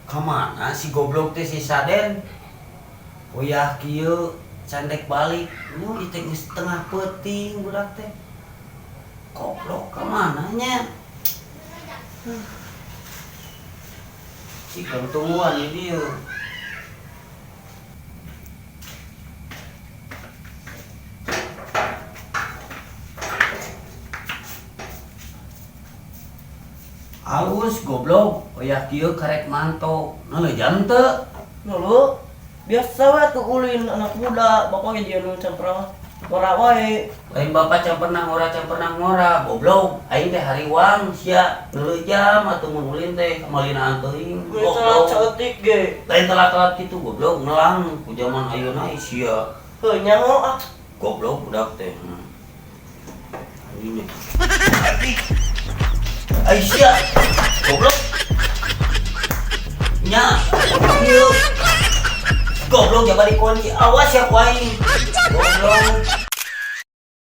Kamana si goblok teh si Saden? Uyah kieu candek balik. Nu ieu teh geus tengah peuting budak teh. Goblok kamana nya? Si kang tungguan di dieu. Alus goblok, oyah kieu karek manto. Nah, jam teu? Lulu, biasa we tuh ulin anak muda, bapak ge jeung can pernah ngora wae. Lain bapak can pernah ngora can pernah ngora, goblok. Aing teh hariwang sia neuleuh jam atuh mun ulin teh kamalinaan teuing. Geus telat saeutik ge. Lain telat-telat kitu goblok ngelang ku zaman ayeuna sia. Heuh nyaho ah. Goblok budak teh. Ini. Aisyah, goblok. Nya, ieu. Goblok jaba dikunci. Awas ya ku aing. Goblok.